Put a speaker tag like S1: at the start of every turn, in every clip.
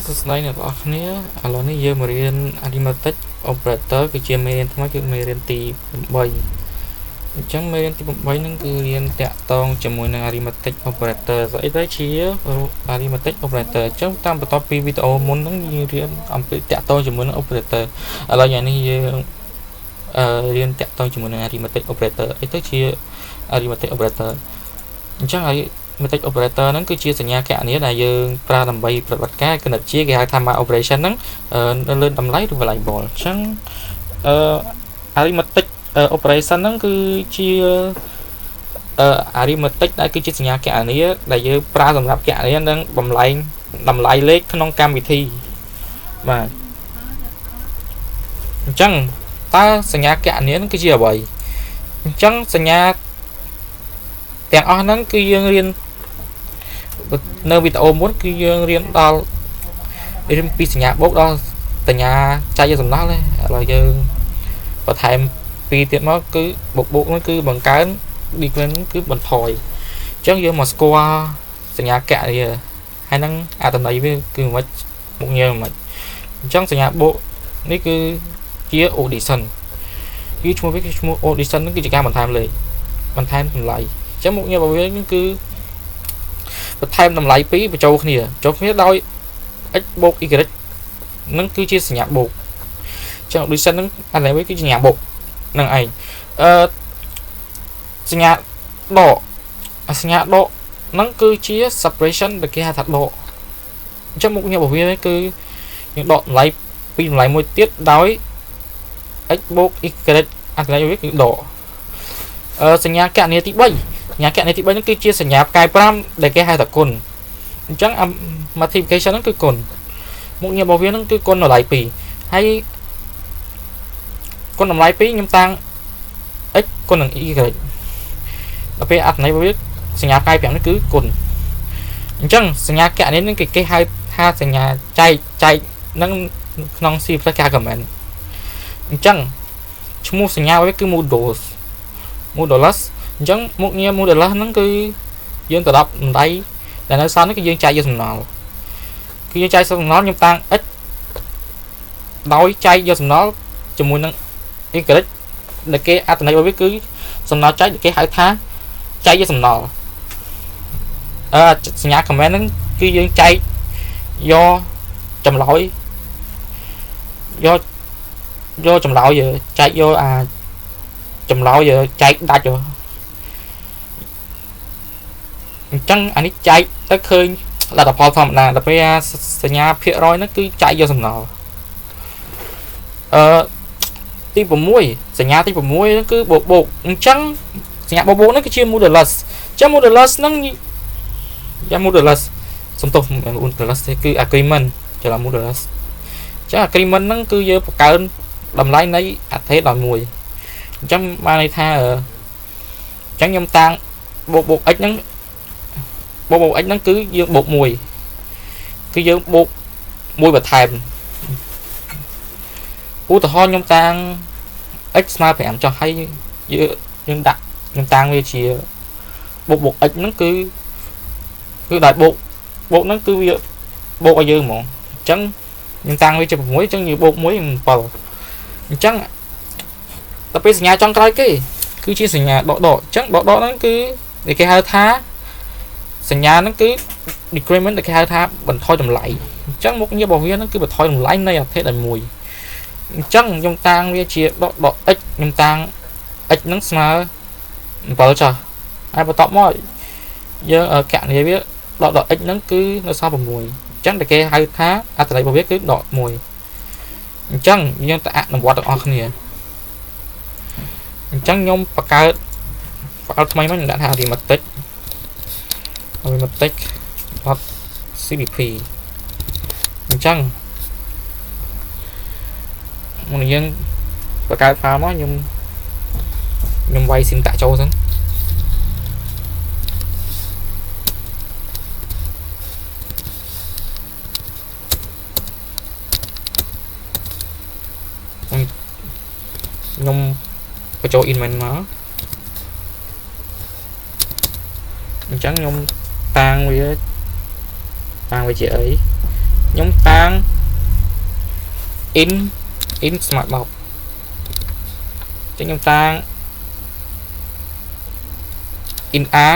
S1: សួស្តីអ្នកទាំងអស់គ្នាឥឡូវនេះយើងមករៀន Arithmetic Operator គឺជាមេរៀនថ្មីគឺមេរៀនទី8អញ្ចឹងមេរៀនទី8ហ្នឹងគឺរៀនតាក់ទងជាមួយនឹង Arithmetic Operator ស្អីទៅជា Arithmetic Operator អញ្ចឹងតាមបន្ទាប់ពីវីដេអូមុនហ្នឹងយើងរៀនអំពីតាក់ទងជាមួយនឹង Operator ឥឡូវយ៉ាងនេះយើងរៀនតាក់ទងជាមួយនឹង Arithmetic Operator អីទៅជា Arithmetic Operator អញ្ចឹង Arithmetic operator ហ្នឹងគឺជាសញ្ញាគណនាដែលយើងប្រើដើម្បីប្រតិបត្តិការគណិតជាគេហៅថា math operation ហ្នឹងនៅលើតម្លៃឬ variable អញ្ចឹងarithmetic operation ហ្នឹងគឺជា arithmetic ដែលគឺជាសញ្ញាគណនាដែលយើងប្រើសម្រាប់គណនានិងបំលែងតម្លៃលេខក្នុងកម្មវិធីបាទអញ្ចឹងតើសញ្ញាគណនាហ្នឹងគឺជាអ្វីអញ្ចឹងសញ្ញាទាំងអស់ហ្នឹងគឺយើងរៀននៅវីដេអូមុនគឺយើងរៀនដល់រៀនពីសញ្ញាបូកដល់សញ្ញាចែកយកសំណល់ឥឡូវយើងបន្ថែមពីរទៀតមកគឺបូកបូកហ្នឹងគឺបង្កើន decline គឺបន្ថយអញ្ចឹងយើងមកស្គាល់សញ្ញាគណនាហើយនឹងអត្ថន័យវាគឺមិនមុខងារមិនអញ្ចឹងសញ្ញាបូកនេះគឺជា audition គឺឈ្មោះវាគឺឈ្មោះ audition ហ្នឹងគឺជាការបន្ថែមលេខបន្ថែមតម្លៃអញ្ចឹងមុខងាររបស់វាហ្នឹងគឺបន្ថែមតម្លៃពីរបញ្ចូលគ្នាចូលគ្នាដោយ x បូក y នឹងគឺជាសញ្ញាបូកអញ្ចឹង audition ហ្នឹងអានេះវាគឺជាសញ្ញាបូកនឹងឯងសញ្ញាដកសញ្ញាដកហ្នឹងគឺជា separation ដែលគេហៅថាដកអញ្ចឹងមុខងាររបស់វាគឺយើងដកតម្លៃពីតម្លៃមួយទៀតដោយ x បូក y អត្ថន័យវាគឺដកសញ្ញាគណនាទី3សញ្ញាគណនាទី3ហ្នឹងគឺជាសញ្ញាផ្កាយ5ដែលគេហៅថាគុណអញ្ចឹង multiplication ហ្នឹងគឺគុណមុខងាររបស់វាហ្នឹងគឺគុណតម្លៃ2ហើយគុណតម្លៃ2ខ្ញុំតាំង x គុណនឹង y ដល់ពេលអត្ថន័យរបស់វាសញ្ញាផ្កាយ5នេះគឺគុណអញ្ចឹងសញ្ញាគណនាហ្នឹងគេហៅថាសញ្ញាចែកចែកហ្នឹងក្នុង C++ គេហៅ comment អញ្ចឹងឈ្មោះសញ្ញាវាគឺ modulus អញ្ចឹងមុខងារ modulus ហ្នឹងគឺយើងត្រឡប់តម្លៃដែលនៅសល់នេះគឺយើងចែកយកសំណល់គឺយើងចែកសំណល់ខ្ញុំតាំង x ដោយចែកយកសំណល់ជាមួយនឹង y ដែលគេអត្ថន័យរបស់វាគឺសំណល់ចែកគេហៅថាចែកយកសំណល់សញ្ញា comment ហ្នឹងគឺយើងចែកយកចម្លើយយកចម្លើយចែកយកអាចម្លើយចែកដាច់អញ្ចឹងអានេះចែកទៅឃើញលទ្ធផលធម្មតាដល់ពេលសញ្ញាភាគរយហ្នឹងគឺចែកយកសំណល់ទី6សញ្ញាទី6ហ្នឹងគឺបូកបូកអញ្ចឹងសញ្ញាបូកបូកហ្នឹងគឺជា modulus អញ្ចឹង modulus ហ្នឹងយ៉ា modulus សំទោស modulus ទេគឺ agreement ច្រឡំ modulus អញ្ចឹង agreement ហ្នឹងគឺយើងបង្កើនតម្លៃនៃអថេដល់1អញ្ចឹងបានន័យថាអញ្ចឹងខ្ញុំតាំងបូកបូក x ហ្នឹងបូកបូក x ហ្នឹងគឺយើងបូក1គឺយើងបូក1បន្ថែមឧទាហរណ៍ខ្ញុំតាំង x ស្មើ5ចុះហើយយើងដាក់ខ្ញុំតាំងវាជាបូកបូក x ហ្នឹងគឺដោយបូកបូកហ្នឹងគឺវាបូកឲ្យយើងហ្មងអញ្ចឹងខ្ញុំតាំងវាជា6អញ្ចឹងយើងបូក1 7អញ្ចឹងដល់ពេលសញ្ញាចុងក្រោយគេគឺជាសញ្ញាដកដកអញ្ចឹងដកដកហ្នឹងគឺគេហៅថាសញ្ញាហ្នឹងគឺ decrement ដែលគេហៅថាបន្ថយតម្លៃអញ្ចឹងមុខងាររបស់វាហ្នឹងគឺបន្ថយតម្លៃនៃអថេដល់1អញ្ចឹងខ្ញុំតាំងវាជាដកដក x ខ្ញុំតាំង x ហ្នឹងស្មើ7ចុះហើយបន្ទាប់មកយើងគណនាវាដកដក x ហ្នឹងគឺនៅសល់6អញ្ចឹងដែលគេហៅថាអត្ថន័យរបស់វាគឺដក1អញ្ចឹងយើងទៅអនុវត្តទាំងអស់គ្នាអញ្ចឹងខ្ញុំបង្កើត file ថ្មីមកខ្ញុំដាក់ថា arithmetic arithmetic.cpp អញ្ចឹងមុនយើងបង្កើត file មកខ្ញុំវាយ syntax ចូលសិនខ្ញុំបញ្ចូល inman មកអញ្ចឹងខ្ញុំតាំងវាជាអី ខ្ញុំតាំង in in ស្មើ10ចឹងខ្ញុំតាំង in a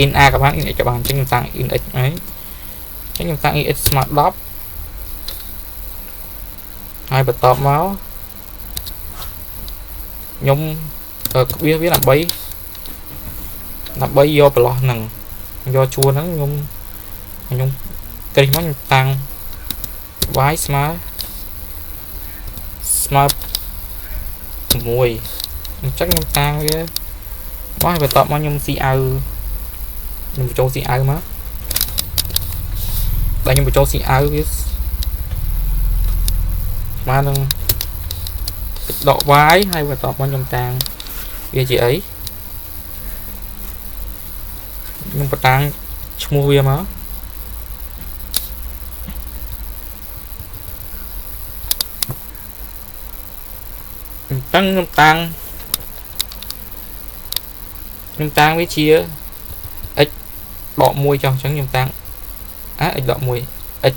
S1: in a ក៏បាន in x ក៏បានអញ្ចឹងខ្ញុំតាំង in x ហើយអញ្ចឹងខ្ញុំតាំង in x ស្មើ10ហើយបន្ទាប់មកខ្ញុំក្បៀសវាដើម្បីយកប្រឡោះហ្នឹងយកជួរហ្នឹងខ្ញុំគ្រិះមកខ្ញុំតាំង y ស្មើ6អញ្ចឹងខ្ញុំតាំងវាមកហើយបន្ទាប់មកខ្ញុំស៊ីអៅខ្ញុំបញ្ចូលស៊ីអៅមកដល់ខ្ញុំបញ្ចូលស៊ីអៅវាស្មើនឹងដក y ហើយបន្ទាប់មកខ្ញុំតាំងវាជាអីខ្ញុំបតាំងឈ្មោះវាមកអញ្ចឹងខ្ញុំតាំងវាជា x ដក1ចុះអញ្ចឹងខ្ញុំតាំងអា x ដក1 x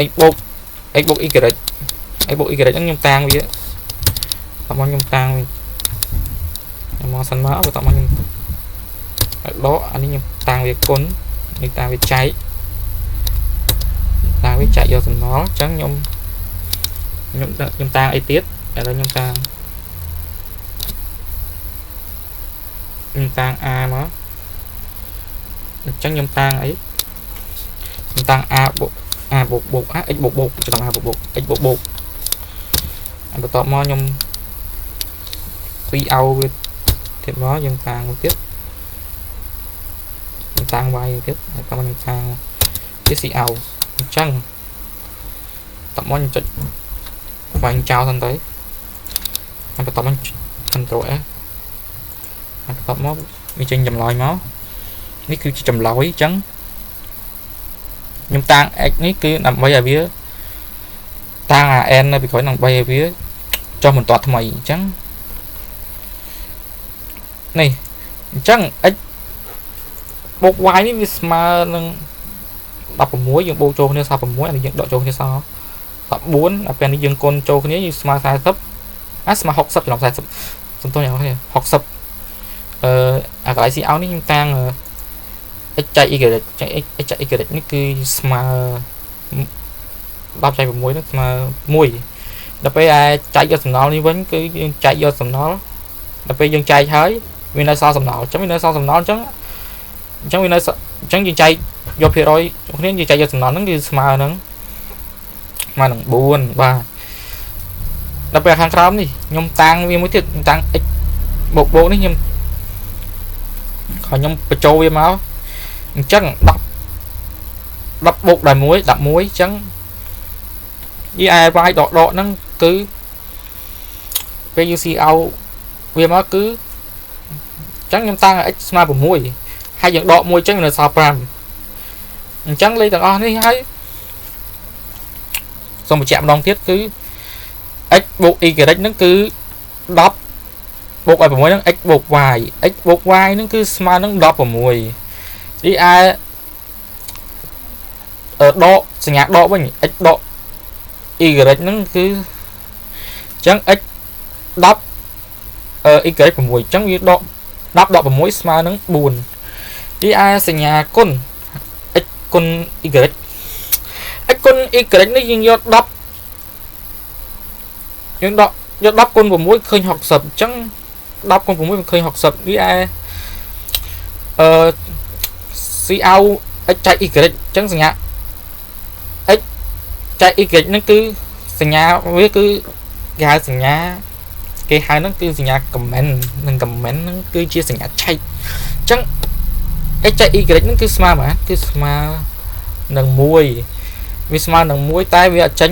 S1: x បូក x បូក y x បូក y ហ្នឹងខ្ញុំតាំងវាតមកខ្ញុំតាំងវាមកសិនមកបន្ទាប់មកខ្ញុំដកអានេះខ្ញុំតាំងវាគុណនេះតាំងវាចែកតាំងវាចែកយកសំណល់អញ្ចឹងខ្ញុំតាំងអីទៀតឥឡូវខ្ញុំតាំង a មកអញ្ចឹងខ្ញុំតាំងអីខ្ញុំតាំង a បូក a បូកបូក a x បូកបូកច្រឡំ a បូកបូក x បូកបូកហើយបន្ទាប់មកខ្ញុំពីអោវាទៀតមកយើងតាំងមួយទៀតខ្ញុំតាំង y ទៀតហើយតមកខ្ញុំតាំងវា c អោអញ្ចឹងតមកខ្ញុំចុចវាញ់ចោលសិនទៅហើយបន្ទាប់មក Ctrl S ហើយបន្ទាប់មកវាចេញចម្លើយមកនេះគឺជាចម្លើយអញ្ចឹងខ្ញុំតាំង x នេះគឺដើម្បីឲ្យវាតាំងអា n នៅពីក្រោយដើម្បីឲ្យវាចុះបន្ទាត់ថ្មីអញ្ចឹងនេះអញ្ចឹង x បូក y នេះវាស្មើនឹង16យើងបូកចូលគ្នា46អានេះយើងដកចូលគ្នាសល់14ដល់ពេលនេះយើងគុណចូលគ្នាយើងស្មើ40អាស្មើ60ច្រឡំ40សំទោសអ្នកនរគ្នា60អាកន្លែង C out នេះខ្ញុំតាំង x ចែក y ចែក x ចែក y នេះគឺស្មើ10ចែក6ហ្នឹងស្មើ1ដល់ពេលឯចែកយកសំណល់នេះវិញគឺយើងចែកយកសំណល់ដល់ពេលយើងចែកហើយវានៅសល់សំណល់អញ្ចឹងវានៅសល់សំណល់អញ្ចឹងវានៅអញ្ចឹងយើងចែកយកភាគរយគ្នាយើងចែកយកសំណល់ហ្នឹងគឺស្មើនឹង4បាទដល់ពេលខាងក្រោមនេះខ្ញុំតាំងវាមួយទៀតខ្ញុំតាំង x បូកបូកនេះខ្ញុំបញ្ចូលវាមកអញ្ចឹង10 10បូកដល់1 11អញ្ចឹងយី y ដកដកហ្នឹងគឺពេលយើង C out វាមកគឺអញ្ចឹងខ្ញុំតាំង x ស្មើ6ហើយយើងដក1អញ្ចឹងនៅសល់5អញ្ចឹងលេខទាំងអស់នេះហើយសូមបញ្ជាក់ម្ដងទៀតគឺ x បូក y ហ្នឹងគឺ10បូកឲ្យ6ហ្នឹង x បូក y x បូក y ហ្នឹងគឺស្មើនឹង16នេះឯដកសញ្ញាដកវិញ x ដក y ហ្នឹងគឺអញ្ចឹង x 10 y 6អញ្ចឹងវាដក10ដក6ស្មើនឹង4នេះឯសញ្ញាគុណ x គុណ y x គុណ y នេះយើងយក10យើងដកយក10គុណ6ឃើញ60អញ្ចឹង10គុណ6វាឃើញ60នេះឯC out x ចែក y អញ្ចឹងសញ្ញា x ចែក y ហ្នឹងគឺសញ្ញាវាគឺគេហៅសញ្ញាគេហៅហ្នឹងគឺសញ្ញា comment និង comment ហ្នឹងគឺជាសញ្ញាឆែកអញ្ចឹង x ចែក y ហ្នឹងគឺស្មើប៉ុន្មានគឺស្មើនឹង1វាស្មើនឹង1តែវាអត់ចេញ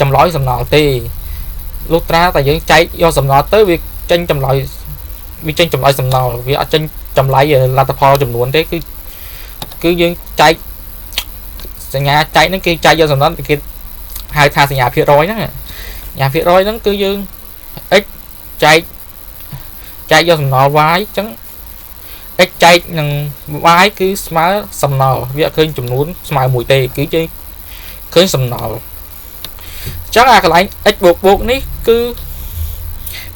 S1: ចម្លើយសំណល់ទេលុះត្រាតែយើងចែកយកសំណល់ទៅវាចេញចម្លើយវាចេញចម្លើយសំណល់វាអត់ចេញចម្លើយលទ្ធផលចំនួនទេគឺយើងចែកសញ្ញាចែកហ្នឹងគេចែកយកសំណល់គេហៅថាសញ្ញាភាគរយហ្នឹងសញ្ញាភាគរយហ្នឹងគឺយើង x ចែកយកសំណល់ y អញ្ចឹង x ចែកនឹង y គឺស្មើសំណល់វាអត់ឃើញចំនួនស្មើមួយទេគឺគេឃើញសំណល់អញ្ចឹងអាកន្លែង x បូកបូកនេះគឺ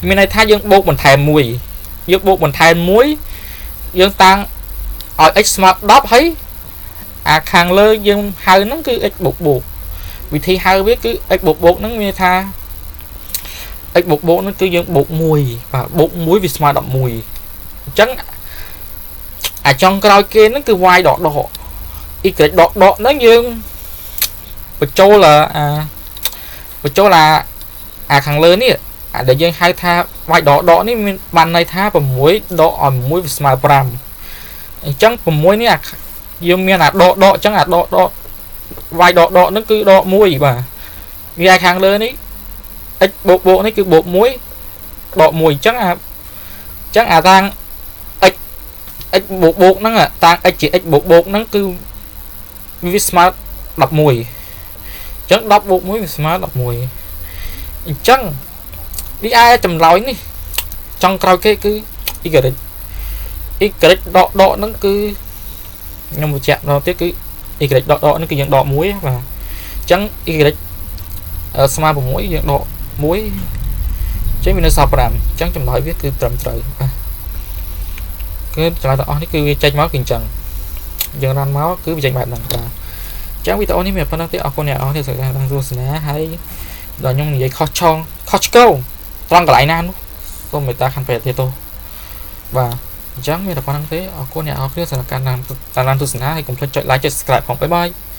S1: មានន័យថាយើងបូកបន្ថែម1យើងបូកបន្ថែម1យើងតាំងឲ្យ x ស្មើ10ហើយអាខាងលើយើងហៅហ្នឹងគឺ x បូកបូកវិធីហៅវាគឺ x បូកបូកហ្នឹងមានថា x បូកបូកហ្នឹងគឺយើងបូក1បាទបូក1វាស្មើ11អញ្ចឹងអាចុងក្រោយគេហ្នឹងគឺ y ដកដក y ដកដកហ្នឹងយើងបញ្ចូលអាបញ្ចូលអាអាខាងលើនេះអាដែលយើងហៅថា y ដកដកនេះមានបានន័យថា6ដកឲ្យ1វាស្មើ5អញ្ចឹង6នេះអាយើងមានអាដកដកអញ្ចឹងអាដកដក y ដកដកហ្នឹងគឺដក1បាទវាឯខាងលើនេះ x បូកបូកនេះគឺបូក1ដក1អញ្ចឹងអាអញ្ចឹងអាតាំង x x បូកបូកហ្នឹងតាំង x ជា x បូកបូកហ្នឹងគឺវាស្មើ11អញ្ចឹង10បូក1វាស្មើ11អញ្ចឹងនេះឯចម្លើយនេះចង់ក្រោយគេគឺ y y ដកដកហ្នឹងគឺខ្ញុំបញ្ជាក់ដល់ទៀតគឺ y ដកដកហ្នឹងគឺយើងដក1បាទអញ្ចឹង y ស្មើ6យើងដក1ចេញវានៅសល់5អញ្ចឹងចម្លើយវាគឺត្រឹមត្រូវបាទគឺចម្លើយទាំងអស់នេះគឺវាចេញមកគឺអញ្ចឹងយើងរ៉ាន់មកគឺវាចេញបែបហ្នឹងបាទអញ្ចឹងវីដេអូនេះមានប៉ុណ្្នឹងទេអរគុណអ្នកនរគ្នាសម្រាប់ការទស្សនាហើយដល់ខ្ញុំនិយាយខុសឆងខុសឆ្គងត្រង់កន្លែងណានោះសូមមេត្តាខណ្ឌប្រតិទោសបាទអញ្ចឹងមានតែប៉ុណ្្នឹងទេអរគុណអ្នកនរគ្នាសម្រាប់ការតាមទស្សនាហើយកុំភ្លេចចុច like ចុច subscribe ផងបាយបាយ។